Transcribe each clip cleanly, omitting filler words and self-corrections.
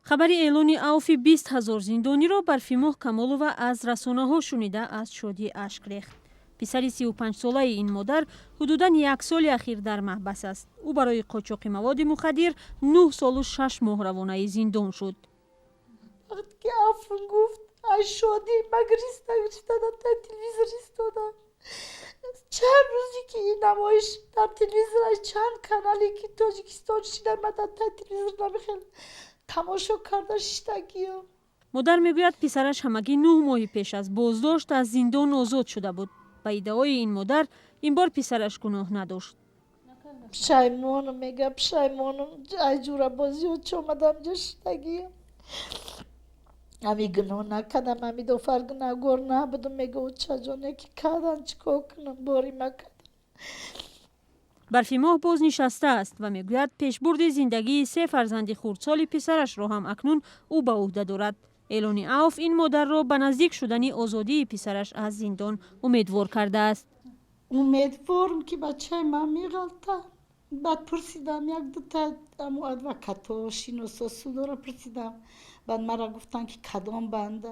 Хабари эълони авфи 20 000 зиндониро Барфимоҳ Камолова аз расонаҳо шунида, аз шодӣ ашк рехт. Писари 35-солаи ин модар ҳудудан як соли ахир дар маҳбас аст. Ӯ барои қочоқи маводи мухаддир 9 солу 6 моҳ равонаи зиндон шуд. Вақте ки афв гуфт, аз шодӣ ма гириста гириста дар таи телевизор истодам. Чанд рӯзе ки ин намоиш дар телевизор аз чанд канале ки Тоҷикистон шида, ма дар таи телевизор намехел тамошо карда шиштагиям. Модар мегӯяд, писараш ҳамагӣ 9 моҳи пеш аз боздошт аз зиндон озод шуда буд. Ба иддаои ин модар, ин бор писараш гуноҳ надошт. Пушаймонам, мега, пушаймонам, ай ҷурабозиҳо чӣ омадам ҷо шиштагиям, ами гуноҳ накардам, ами дофар гунаҳгор набудам, мега. Очаҷоне ки кардан, чӣ кор кунам, бори ма кардам. Барфимоҳ бознишаста аст ва мегӯяд, пешбурди зиндагии се фарзанди хурдсоли писарашро ҳам акнун ӯ ба ӯҳда дорад. Эълони авф ин модарро ба наздик шудани озодии писараш аз зиндон умедвор кардааст. Умедворам, ки бачаи ман меғалта. Баъд пурсидам як дута амо адвокато, шиносо, судора пурсидам. Баъд мара гуфтанд, ки кадом банда.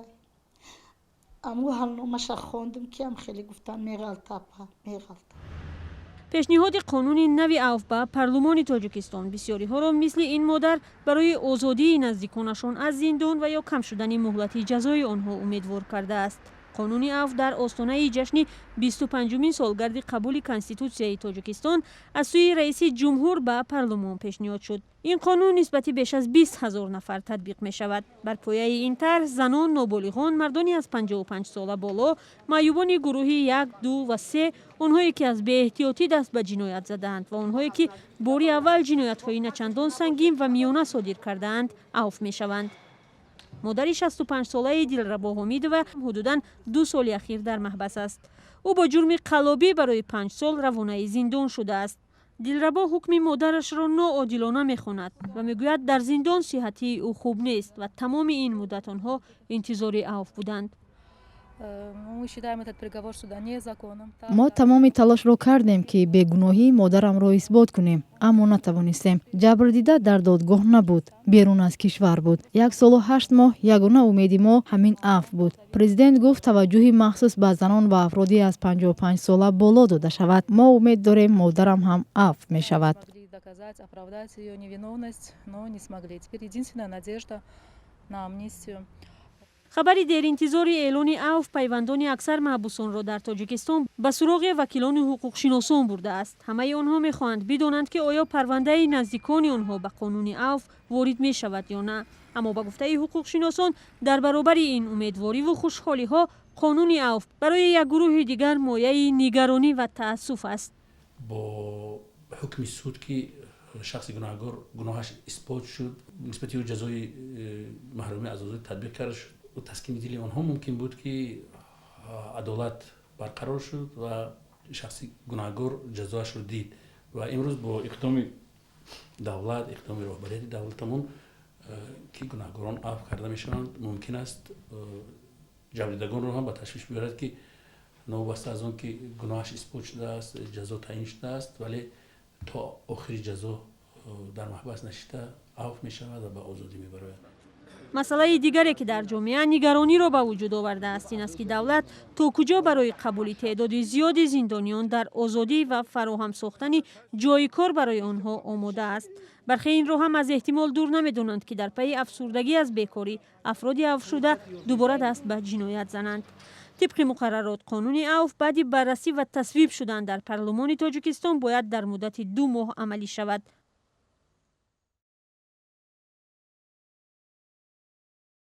Аму ҳалномаша хондум, ки ам хеле гуфтанд, меғалта, апа, меғалта. Пешниҳоди қонуни нави авф ба парлумони Тоҷикистон бисёриҳоро мисли ин модар барои озодии наздиконашон аз зиндон ва ё кам шудани муҳлати ҷазои онҳо умедвор кардааст. Қонуни авф дар остонаи ҷашни 25-умин солгарди қабули Конститутсияи Тоҷикистон аз сӯи раиси ҷумҳур ба парлумон пешниҳод шуд. Ин қонун нисбати беш аз 20 000 нафар татбиқ мешавад. Бар пояи ин тарҳ занон, ноболиғон, мардони аз 55 сола боло, маъюбони гурӯҳи як, ду ва се, онҳое ки аз беэҳтиётӣ даст ба ҷиноят задаанд ва онҳое ки бори аввал ҷиноятҳои начандон сангин ва миёна содир кардаанд, авф мешаванд. Модари 65-солаи Дилрабо Ҳомидова ҳудудан 2 соли ахир дар маҳбас аст. Ӯ бо ҷурми қаллобӣ барои 5 сол равонаи зиндон шудааст. Дилрабо ҳукми модарашро ноодилона мехонад ва мегӯяд, дар зиндон сиҳатии ӯ хуб нест ва тамоми ин муддат онҳо интизори авф буданд. Мо тамоми талошро кардем, ки бегуноҳии модарамро исбот кунем, аммо натавонистем. Ҷабрдида дар додгоҳ набуд, берун аз кишвар буд. 1 солу 8 моҳ ягона умеди мо ҳамин афв буд. Президент гуфт, таваҷҷӯҳи махсус ба занон ва афроди аз 55 сола боло дода шавад. Мо умед дорем, модарам ҳам афв мешавад. Доказать, оправдать ее невиновность, но не смогли. Теперь единственная надежда на амнистию. Хабари деринтизори эълони авф пайвандони аксар маҳбусонро дар Тоҷикистон ба суроғи вакилону ҳуқуқшиносон бурдааст. Ҳамаи онҳо мехоҳанд бидонанд, ки оё парвандаи наздикони онҳо ба қонуни авф ворид мешавад ё на. Аммо ба гуфтаи ҳуқуқшиносон, дар баробари ин умедвориву хушҳолиҳо, қонуни авф барои як гурӯҳи дигар мояи нигаронӣ ва таассуф аст. Бо ҳукми суд, ки шахси гунаҳгор гуноҳаш исбот шуд, нисбати ӯ ҷазои маҳрумӣ аз озодӣ татбиқ карда шуд, таскини дили онҳо мумкин буд, ки адолат барқарор шуд ва шахси гунаҳгор ҷазоашро дид. Ва имрӯз бо иқдоми давлат, иқдоми роҳбарияти давлатамон, ки гунаҳгорон афв карда мешаванд, мумкин аст ҷабрдидагонро ҳам ба ташвиш биёрад, ки новобаста аз он ки гуноҳаш исбот шудааст, ҷазо таъин шудааст, вале то охири ҷазо дар маҳбас нашиста, афв мешавад ва ба озодӣ мебарояд. Масъалаи дигаре, ки дар ҷомеа нигарониро ба вуҷуд овардааст, ин аст, ки давлат то куҷо барои қабули теъдоди зиёди зиндониён дар озодӣ ва фароҳам сохтани ҷойи кор барои онҳо омода аст. Бархе инро ҳам аз эҳтимол дур намедонанд, ки дар пайи афсурдагӣ аз бекорӣ афроди авфшуда дубора даст ба ҷиноят зананд. Тибқи муқаррарот, қонуни авф баъди баррасӣ ва тасвиб шудан дар парлумони Тоҷикистон бояд дар муддати 2 моҳ амалӣ шавад.